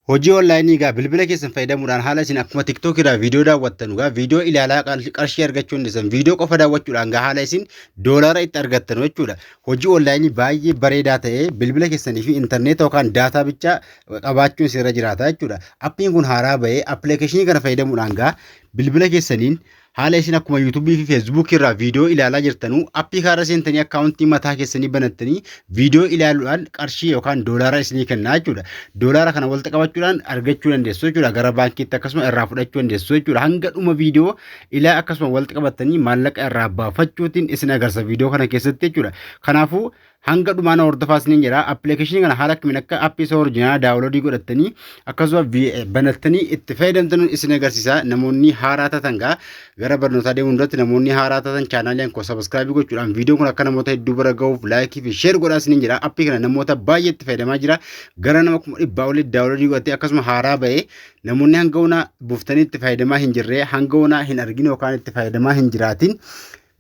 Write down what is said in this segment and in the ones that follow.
Hojii onlaayinii egaa bilbila keessan fayyadamuudhaan haala isin akkuma TikTok irraa viidiyoo daawwattan egaa viidiyoo ilaalaa qarshii argachuu dandeessan, viidiyoo qofa daawwachuudhaan egaa haala isin doolaara itti argattan jechuudha. Hojii onlaayinii baay'ee bareedaa ta'e bilbila keessanii fi intarneeta yookaan daataa bichaa qabaachuun isinirra jiraata jechuudha. Appiin kun haaraa bahee appilikeeshinii kana fayyadamuudhaan egaa bilbila keessaniin haala isin akkuma yuutuubii fi feesbuukii irraa viidiyoo ilaalaa jirtanuu appii kaarra seentanii akkaawuntii mataa keessanii banattanii viidiyoo ilaaluudhaan qarshii yookaan doolaara isinii kennaa jechuudha. Doolaara kana walitti qabachuudhaan argachuu dandeessu jechuudha. Gara baankiitti akkasuma irraa fudhachuu dandeessu jechuudha. Hanga dhuma viidiyoo ilaa akkasuma walitti qabattanii maallaqa irraa baafachuutiin isin agarsiisa viidiyoo kana keessatti jechuudha. Kanaafuu hanga dhumaa na hordofaa isiniin jedha. Appilikeeshinii kana haala akkamiin akka appii isa oriijinaalaa daawunloodii godhattanii akkasuma banattanii itti fayyadamtan isin agarsiisa. Namoonni haaraa taatan gaa gara barnootaa deemuun duratti namoonni haaraa taatan chaanaalii koo sabiskiraabii gochuudhaan viidiyoon kun akka namoota hedduu bira gahuuf laayikii fi sheer godhaa isiniin jedha. Appii kana namoota baay'ee itti fayyadamaa jira. Gara nama 100,000 olii daawunloodii godhatee akkasuma haaraa bahee namoonni hanga onaa buuftanii itti fayyadamaa hin jirre, hanga onaa hin argine yookaan itti fayyadamaa hin jiraatin,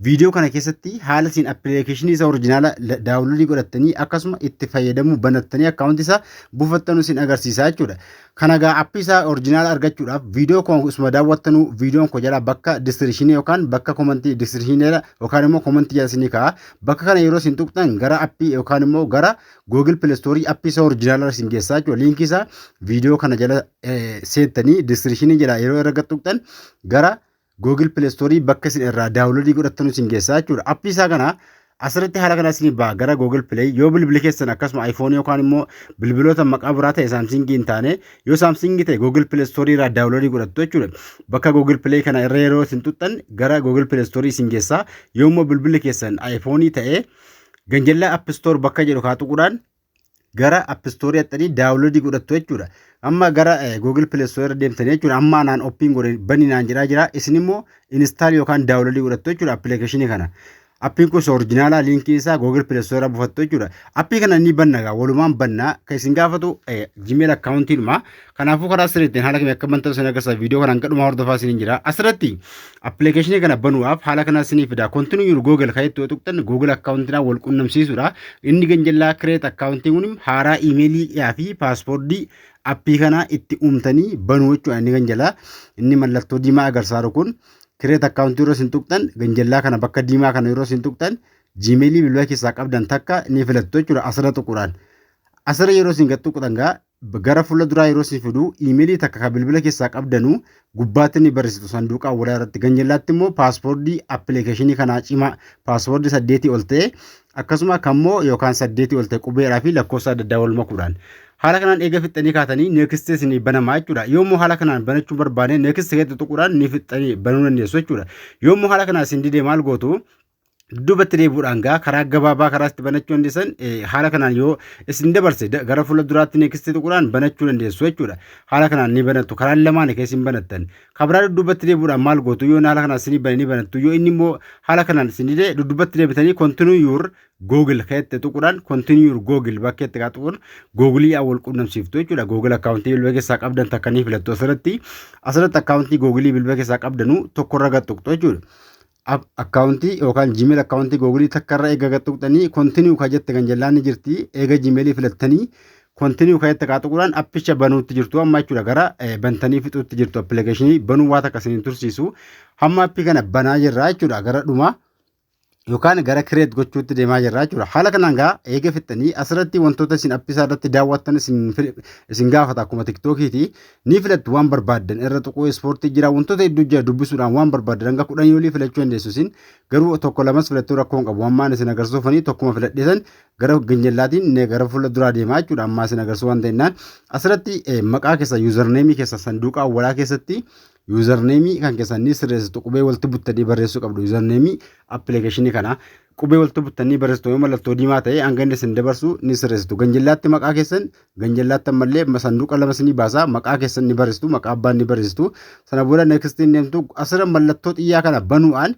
viidiyoo kana keessatti haala isin appilikeeshinii isa orijinaala daawunloodii godhattanii akkasuma itti fayyadamuu banattanii akkaawuntii isaa buufattanu isin agarsiisa jechuudha. Kana egaa appii isaa orijinaala argachuudhaaf viidiyoo koo isuma daawwattanuu viidiyoon koo jala bakka diskiripshinii yookaan bakka komantii diskiripshinii jala yookaan immoo komantii jala isinii kaa'a. Bakka kana yeroo isin tuqxan gara appii yookaan immoo gara Google Play Store appii isa orijinaala isin geessaa jechuudha. Liinkii isaa viidiyoo kana jala seentanii diskiripshinii jala yeroo irra tuqxan gara Google Play Store bakka isin irraa daawunloodii godhattanu isin geessaa jechuudha. Appii isaa kana asirratti haala kana isinii ba'a gara Google Play. Yoo bilbili keessan akkasuma iPhone yookaan immoo bilbiloota maqaa biraa ta'e Samsung hin taane, yoo Samsung ta'e Google Play Store irraa daawunloodii godhattu jechuudha. Bakka Google Play kana irra yeroo isin tuqxan gara Google Play Store isin geessaa. Yoo immoo bilbilli keessan iPhone ta'e ganjallaa App Store bakka jedhu kaa tuquudhaan gara App Store haxxanii daawunloodii godhattu jechuudha. Amma gara Google Play Store irra deemtanii jechuudha. Amma anaan oppiin godhe bani naan jedhaa jira. Isin immoo install yookaan daawunloodii godhattu jechuudha appilikeeshinii kana. Appiin kun orijinaalaa liinkii isaa Google Play Store irra buufattu jechuudha. Appii kana ni banna gaa, walumaan banna. Kan isin gaafatu Gmail akkaawuntiidhuma. Kanaafuu karaa sirriitti haala kamii akka bantan isin agarsiisa, viidiyoo kanaan gadhumaa hordofaa isiniin jira. Asirratti appilikeeshinii kana banuudhaaf haala kana isinii fida. Continue your Google kan itti tuqxan Google akkaawuntiidhaan wal qunnamsiisuudha. Inni ganjallaa create akkaawuntiin kun haaraa iimeelii fi paaspoortii appii kana itti uumtanii banuu jechuudha. Inni ganjallaa inni mallattoo diimaa agarsiisu kun create akkaawuntii yeroo isin tuqxan, ganjallaa kana bakka diimaa kana yeroo isin tuqxan, Gmailii bilbila keessaa qabdan takka ni filattu jechuudha asirra tuquudhaan. Asirra yeroo isin gad tuqxan gaa gara fuula duraa yeroo isin fidu, iimeelii takka kan bilbila keessaa qabdanuu gubbaatti ni barreessitu sanduuqa awwalaa irratti. Ganjallaatti immoo paaspoortii appilikeeshinii kanaa cimaa paaspoortii 8 ol ta'e, akkasuma kammoo yookaan 8 ol ta'e qubeedhaa fi lakkoofsa adda addaa wal makuudhaan. Haala kanaan eega fixxanii kaatanii next isinii banamaa jechuudha. Yoommoo haala kanaan banachuu barbaade next keessa tuquudhaan ni fixxanii banuu dandeessu jechuudha. Yoommoo haala kanaan isin didee maal gootu? Dudduubatti deebi'uudhaan gaa karaa gabaabaa karaa itti banachuu dandeessan, haala kanaan yoo isin dabarse gara fuula duraatti next tuquudhaan banachuu dandeessu jechuudha. Haala kanaan ni banattu, karaan lamaan keessa hin banattan. Kabiraa dudduubatti deebi'uudhaan maal gootu? Yoo haala kanaan isinii bane ni banattu. Yoo inni immoo haala kanaan isin dide, dudduubatti deebitanii continue your Google keessa tuquudhaan, continue your Google bakka itti tuquun Googilii wal qunnamsiiftu jechuudha. Google akkaawuntii bilbila keessaa qabdan takka ni filattu asirratti. Asirratti akkaawuntii Googilii bilbila keessaa qabdanuu tokkorra gad tuqxu jechuudha. Akkaawuntii yookaan Gmail akkaawuntii Googilii takka irra eega gad tuqxanii, continue ka jette kan jallaan ni jirti. Eega Gmailii filattanii continue ka jette kaa tuquudhaan appicha banuutti jirtu amma jechuudha. Gara bantanii fixuutti jirtu. Appilikeeshinii banuu waa takka isiniin tursiisu. Hamma appii kana banaa jirra jechuudha, gara dhumaa yookaan gara create gochuutti deemaa jirra jechuudha. Haala kanaan gaa eega fixxanii asirratti wantoota isin appisaa irratti daawwattan isin gaafata akkuma tiktookiiti. Ni filattu waan barbaaddan irra tuquu. Ispoortii jira, wantoota hedduu jira. Dubbisuudhaan waan barbaaddan hanga 10 olii filachuu dandeessu. Isin garuu tokko lamas filattuu rakkoo hin qabu. Ammaan isin agarsiisufanii tokkuma filadheesan gara ganjallaatiin gara fuula duraa deemaa jechuudha. Ammaa isin agarsiisu waan ta'ennaan asirratti maqaa keessa, username keessa, sanduuqa awwalaa keessatti username kan keessan ni sirreessitu. Qubee walitti buttanii barreessuu qabdu. Username appilikeeshinii kana qubee walitti buttanii barreessitu. Yoo mallattoo diimaa ta'e hanga inni isin dabarsu ni sirreessitu. Ganjallaatti maqaa keessan, ganjallaatti ammallee sanduuqa lama isinii baasaa, maqaa keessan ni barreessitu, maqaa abbaan ni barreessitu. Sana booda next deemtu. Asirra mallattoo xiyyaa kana banuudhaan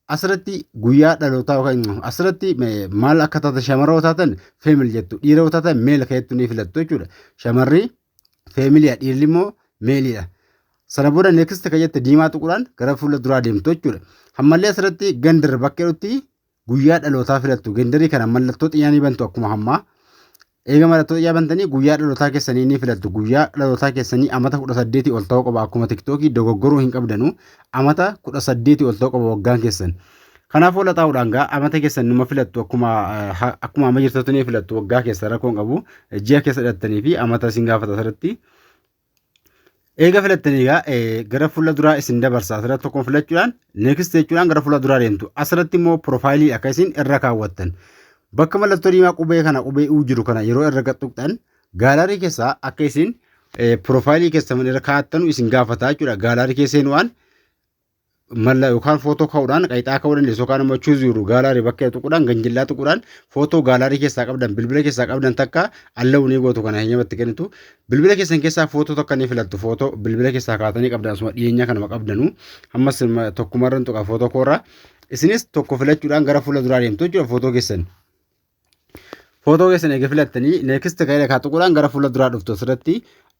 asirratti guyyaa dhalootaa yookaan asirratti maal akka taatan, shamara yoo taatan female jettu, dhiira yoo taatan male kan jettu ni filattu jechuudha. Shamarri femaleiidha, dhiirri immoo maleiidha. Sana booda next kan jette diimaa tuquudhaan gara fuula duraa deemtu jechuudha. Ammallee asirratti gender bakka jedhutti guyyaa dhalootaa filattu. Genderii kana mallattoo xiyyaa ni bantu akkuma hammaa. Eega mallattoo xiyyaa bantanii guyyaa dhalootaa keessanii ni filattu. Guyyaa dhalootaa keessanii amata 18 ol ta'uu qaba. Akkuma TikTokii dogoggoruu hin qabdanu. Amata 18 ol ta'uu qaba waggaan keessan. Kanaafuu ola xaa'uudhaan gaa amata keessan numa filattu, akkuma amma jirtutti ni filattu. Waggaa keessa rakkoo hin qabu. Ji'a keessa dhalattanii fi amata isin gaafata asirratti. Eega filattanii egaa gara fuula duraa isin dabarsa. Asirratti tokkoon filachuudhaan next jechuudhaan gara fuula duraa deemtu. Asirratti immoo profileii akka isin irra kaawwattan. Bakka mallattoo diimaa qubee kana, qubee U jiru kana yeroo irra tuqxan, gallery keessaa akka isin profileii keessan irra kaa'attanu isin gaafata jechuudha. Gallery keessa seenuudhaan malla yookaan footoo ka'uudhaan qayxaa ka'uu dandeessu, yookaan immoo choose your gallery bakka tuquudhaan, ganjillaa tuquudhaan footoo gallery keessaa qabdan, bilbila keessaa qabdan takka allow ni gootu. Kana heeyyamatti kennitu. Bilbila keessan keessaa footoo tokko ni filattu. Footoo bilbila keessaa kaatanii qabdan, asuma dhiyeenya kanuma qabdanu ammas tokkumarran tuqa. Footoo koorraa isinis tokko filachuudhaan gara fuula duraa deemtu jechuudha footoo keessan. Footoo keessan eega filattanii next ka'ee kaa tuquudhaan gara fuula duraa dhuftu asirratti.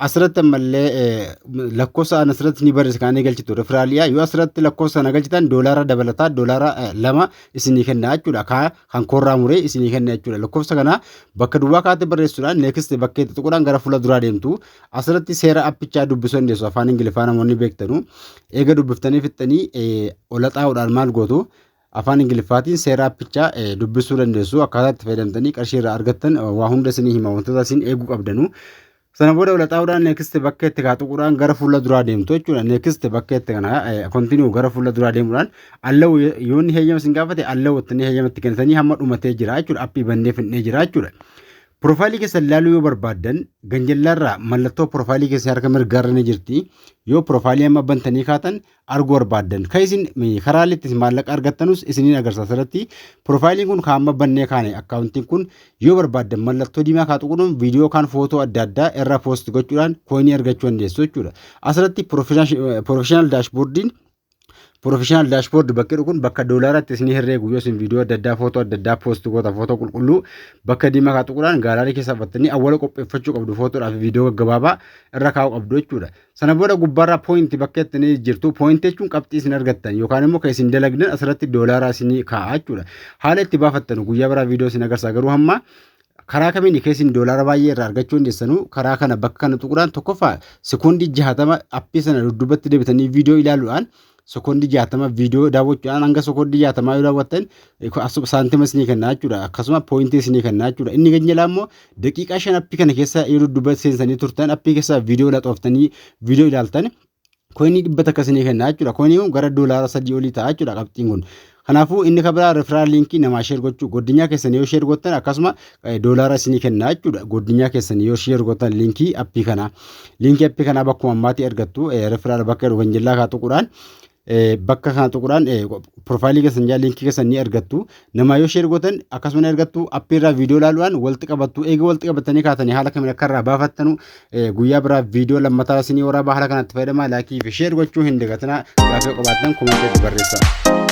Asirratti ammallee lakkoofsa asirratti ni barreessa kan galchitu referraliyaa. Yoo asirratti lakkoofsa sana galchitan doolaara dabalataa doolaara 2 isinii kenna jechuudha. Kaa kan koorraa muree isinii kenna jechuudha. Lakkoofsa kana bakka duwwaa kaatti barreessuudhaan next bakka itti tuquudhaan gara fuula duraa deemtu. Asirratti seera appichaa dubbisuu dandeessu, afaan Ingiliffaa namoonni beektanu. Eega dubbiftanii fixxanii ola xaa'uudhaan maal gootu? Afaan Ingiliffaatiin seera appichaa dubbisuu dandeessu. Akkaataa itti fayyadamtanii qarshii irraa argattan waa hunda isinii hima, wantoota isin eeguu qabdanu. Sana booda ola xaa'uudhaan next bakka itti kaa tuquudhaan gara fuula duraa deemtu jechuudha. Next bakka itti kana continue gara fuula duraa deemuudhaan allow yoo inni heeyyama isin gaafate allow itti heeyyama itti kennitanii hamma dhumatee jira jechuudha. Appii bannee finnee jira jechuudha. Profileii keessan ilaaluu yoo barbaaddan ganjallaarraa mallattoo profileii keessan harka mirgaarra ni jirti. Yoo profileii amma bantanii kaatan arguu barbaaddan, kan isin karaa itti maallaqa argattanus isiniin agarsiisa asirratti. Profileiin kun kan amma bannee kaane, accountiin kun, yoo barbaaddan mallattoo diimaa kaa tuquudhaan viidiyoo kaan footoo adda addaa irra post gochuudhaan coinii argachuu dandeessu jechuudha. Asirratti professional dashboardiin, professional dashboard bakki kun bakka doolaaratti isinii herreegu. Yoo isin viidiyoo adda addaa, footoo adda addaa post goota, footoo qulqulluu bakka diimaa kaa tuquudhaan gallery keessa uffattanii awwala qopheeffachuu qabdu, footoodhaa fi viidiyoo gaggabaabaa irra kaa'uu qabdu jechuudha. Sana booda gubbaarraa point bakka itti ni jirtu. Point jechuun qabxii isin argattan yookaan immoo kan isin dalagdan asirratti doolaaraa isinii kaa'a jechuudha. Haala itti baafattan guyyaa biraa viidiyoo isin agarsiisa. Garuu hamma karaa kamiin keessin doolaara baay'ee irraa argachuu dandeessanuu? Karaa kana bakka kana tuquudhaan tokkoffaa sekoondii 60 appii sana dudduubatti deebitanii viidiyoo ilaaluudhaan, sekoondii 60 viidiyoo daawwachuudhaan, hanga sekoondii 60 yoo daawwattan saantima isinii kenna jechuudha. Akkasuma pointii isinii kenna jechuudha. Inni ganjalaa immoo daqiiqaa 5 appii kana keessa yoo dudduuba seensanii turtan, appii keessa viidiyoo laxooftanii viidiyoo ilaaltan, coinii 100 isinii kenna jechuudha. Coinii kun gara doolaara 3 olii ta'a jechuudha qabxiin kun. Kanaafuu inni kan biraa referral linkii namaa share gochuu, godinyaa keessan yoo share gootan akkasuma doolaara isinii kenna jechuudha. Godinyaa keessan yoo share gootan linkii appii kanaa. Linkii appii kanaa bakkuma ammaatii argattu, referral bakka jedhu ganjillaa kaa tuquudhaan, bakka kana tuquudhaan profileii keessan jaa linkii keessan ni argattu. Nama yoo share gootan akkasuma ni argattu. Appii irraa viidiyoo ilaaluudhaan walitti qabattu. Eega walitti qabatanii kaatanii haala kamiin akka irraa baafattanu guyyaa biraa viidiyoo lammataa isinii waraabaa. Haala kanatti fayyadamaa. Likeii fi share gochuu hin dagatinaa. Gaaffii qabaattan commentii barreessaa.